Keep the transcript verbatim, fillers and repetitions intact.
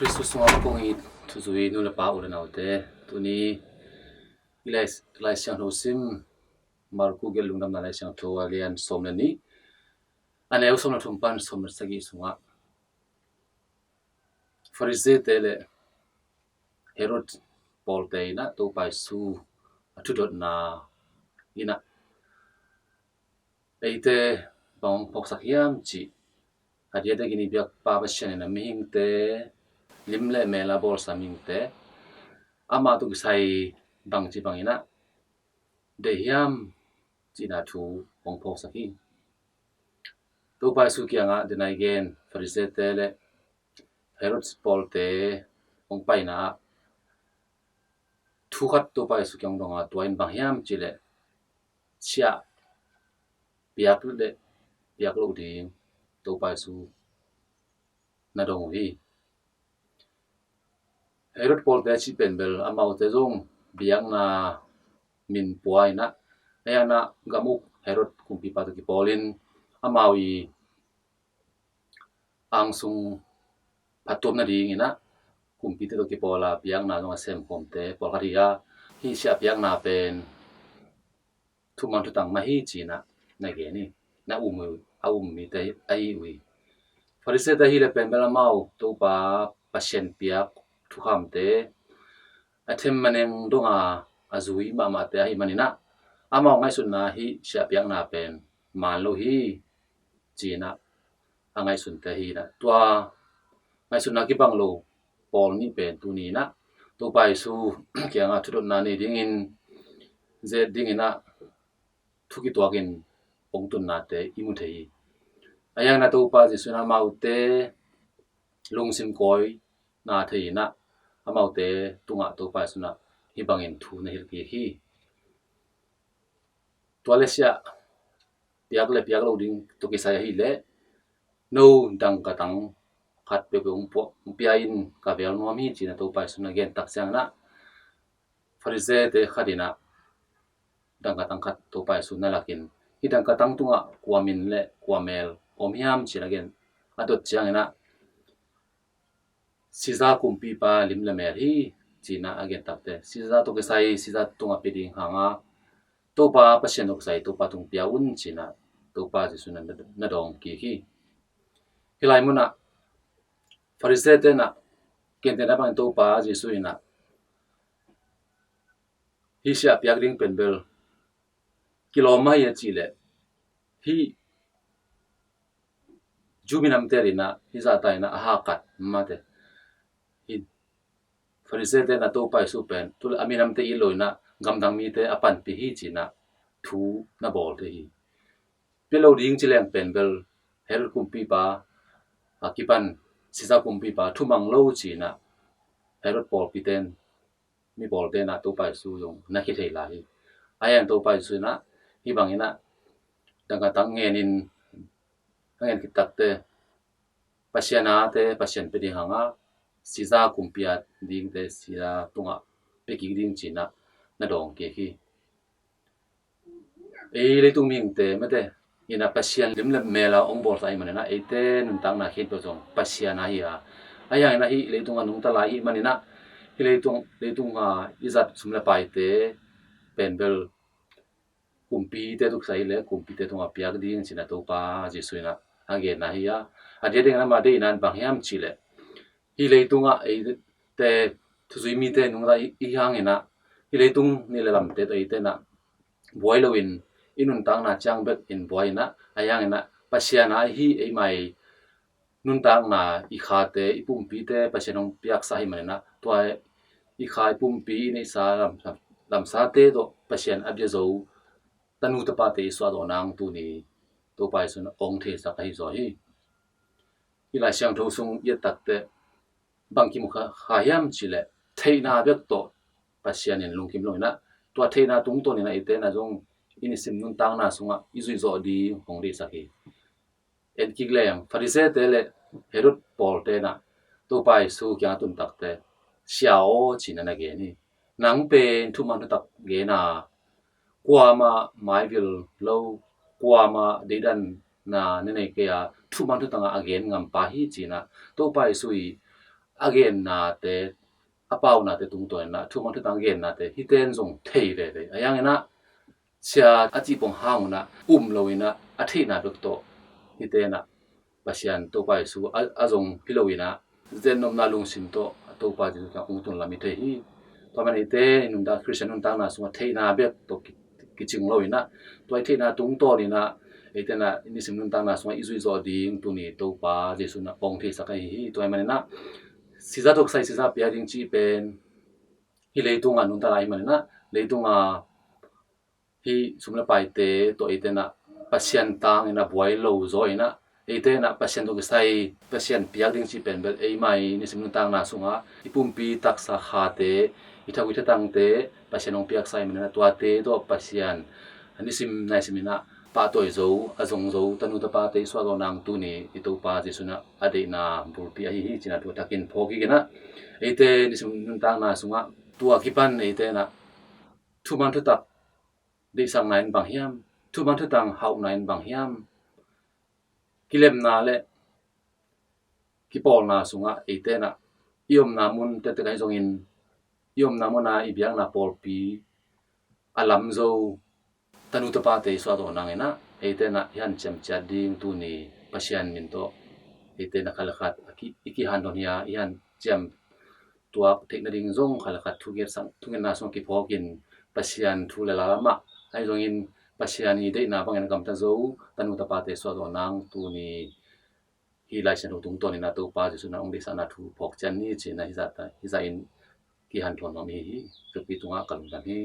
Khristu sungah kong it thuzui nu le pa, u le naute, tuni i Lai, Lai Siangtho sim, Marku gelh Lungdamna Lai Siangtho a lian sawm le nih, a neu sawm le thum pan sawm le sagih sungah Farisee-te le Herod pawlte in ah Topa Jesu a thudotna in ah eite bang hong phawksak hiam cih, a diakdiakin i biakpa Pasian in ah mihingte lim le mel a bawlsa mihingte amah tawh kisai bangci bangin ah deih hiam cihna thu hong phawksak hi. Topa Jesu kiangah denai gen Farisee-te le Herod pawlte hong paina ah thu khat Topa Jesu kiang dong a, tua in bang hiam cih leh siah piak le piak loh ding Topa Jesu na dong uh hi. Herod pawlte a cih pen bel amaute zong biakna min pua in ah, a hiang ah gam uk Herod kumpipa tawh kipawlin amau i angsung phattuam nadingin ah kumpite tawh kipawl a biakna zong a semkhawmte pawlkhat hi a, hih siah piakna pen thuman thutang mah hi ci-in ah na gen hi. Na um uh, a um mite ahi uh hi. Farisee-te hi le pen bel amau Topa Pasian piak thukhamte a them maneng dong a, a zui mahmahte ahi manin ah amau ngaihsutna hih siah piakna pen man lo hi ci-in ah a ngaihsunte hi in ah, tua ngaihsutna kibang lo pawl nih pen tuni in ah Topa Jesu kiangah thudotna nei dingin, zet dingin ah thu kituakin hong tunnate i mu thei hi. A hiang ah Topa Jesu in ah amaute lungsim kawina thei in ah amaute tungah Topa Jesu in ah hih bangin thu na hilh kik hi. Tua le siah piak le piak lo ding tawh kisai ahih leh no dangkatang khat peuhpeuh hong pia in ka vel nuam hi ci-in ah Topa Jesu in ah gen tak ciangin ah Farisee-te khat in ah dangkatang khat Topa Jesu na lakin, hih dangkatang tungah kua min le kua mel om hiam ci-in ah gen a dot ciangin ah Caesar kumpipa lim le mel hi ci-in ah a gen tak teh, Caesar tawh kisai Caesar tungah pia ding hang a, Topa Pasian tawh kisai Topa tung pia un ci-in ah Topa Jesu in ah na dawng kik hi. Hih lai mun ah Farisee-te in ah gentehna bangin Topa Jesu in ah hih siah piak ding pen bel kilawm mah hi a cih leh hih Jew minamte in ah hih zahta in ah a hahkat mah teh. Hih Farisee-te in ah Topa Jesu pen tu le a minamte it lo in ah gamdang mite a panpih hi ci-in ah thu na bawl thei hi. Pia lo ding ci leng pen bel Herod kumpipa a kipan Caesar kumpipa thumang lo ci-in ah Herod pawlpite in, mi pawlte in ah Topa Jesu zong na khia thei lai hi. A hiang Topa Jesu in ah hih bangin ah dangkatang ngenin a ngen khit tak teh Pasian ate Pasian pia ding hang a, Caesar kumpi a dingte Caesar tungah pia kik ding ci-in ah na dawng kik hi. Ei leitung mihingte mate in ah Pasian lim le mel a hong bawlsa ahih manin ah eite nuntakna khempeuh zong Pasian a hi a, a hiang in ah hih leitung a nungta lai ahih manin ah hih leitung, leitung a i zat sum le paite pen bel kumpite tawh kisai hi leh kumpite tungah piak ding ci-in ah Topa Jesu in ah a genna hi a, a diakdiakin amah deihna in bang hiam cih leh hih leitungah eite thuzui mite nungta i, i hangin ah hih leitung nih le lamte tawh eite in ah buai loin i nuntakna ciang bekin buai in ah, a hiangin ah Pasian a i hih eimah i nuntakna, i khate, i pumpite Pasian hong piaksa ahih manin ah tua i kha i pumpi i neihsa lam, lamsate tawh Pasian a bia zo tanu tapate i suah zawh nang tuni Topa Jesu in ah hong theisak ahi zaw hi. Hih Lai Siangtho sung i et tak teh bang kimu kha, kha hiam cih leh theihna bek tawh Pasian in lungkim lo in ah tua theihna tungtawn in ah eite in ah zong i nisim nuntakna sungah i zuih zawh ding hong deihsak hi. En kik leng Farisee-te le Herod pawlte in ah Topa Jesu kiangah tun tak teh, Sia aw, ci-in ah na gen hi. Nang pen thuman thutak gen a, kuamah maivil lo, kuamah deidanna na nei kei a, thuman thutang a gen ngampa hi ci-in ah Topa Jesu i a gennate, a paunate tungtawn inah thuman thutang gennate hite in zong thei veve. A hiang inah sia a cihpong hang unah um lo inah a theihna bek tawh hite inah Pasian Topa Jesu a, a zong hi lo inah zen nopna lungsim tawh a Topa Jesu kiang ong tun lam i thei hi. Tua man eite i nuntak, Khristian nuntakna sungah theihna bek tawh ki, kicing lo inah tua i theihna tungtawn inah eite inah nisim nuntakna sungah i zuih zawh ding tuni Topa Jesu inah ong theisak ahi hi. Tua man inah siza tawh kisai siza piak ding cih pen hi leitungah nuntak lai hi man inah leitungah hi sum le paite tawh eite inah Pasian tang inah buai lo zaw inah eite inah Pasian tawh kisai Pasian piak ding cih pen bel eimai nisim nuntakna sungah i pumpi taksa khate, i thau i thatangte Pasian hong piaksa i man inah tuate tawh Pasian a nisim naisim inah pahtawi zo, a zong zo tanu tapate i suahzawh nang tuni i Topa Jesu inah a deihna bulpi ahi hi ci inah thu takin phawk kik inah eite nisim nuntakna sungah tua kipan eite inah thuman thutak deihsakna in bang hiam, thuman thutang hauhna in bang hiam, kilemna le kipawlna sungah eite inah i omna mun tektek ahi zongin i omna muna i biakna pawlpi a lam zo tanu tapate i suahzawh nang inah eite inah i hanciam ciat ding tuni Pasian min tawh eite inah khat le khat a ki, i kihanthawn hi a, i hanciam tuak theih nading zong khat le khat thungetsak, thungetna sungah kiphawkin Pasian thu le la lamah ahi zongin Pasian i deihna bangin a gamta zo tanu tapate suahzawh nang tuni hi Lai Siangtho tungtawn inah Topa Jesu inah ong deihsakna thu phawk ciat ni ci inah hi zah ta, hi zah in kihanthawn nuam hi hi. Topa tungah ka lungdam hi.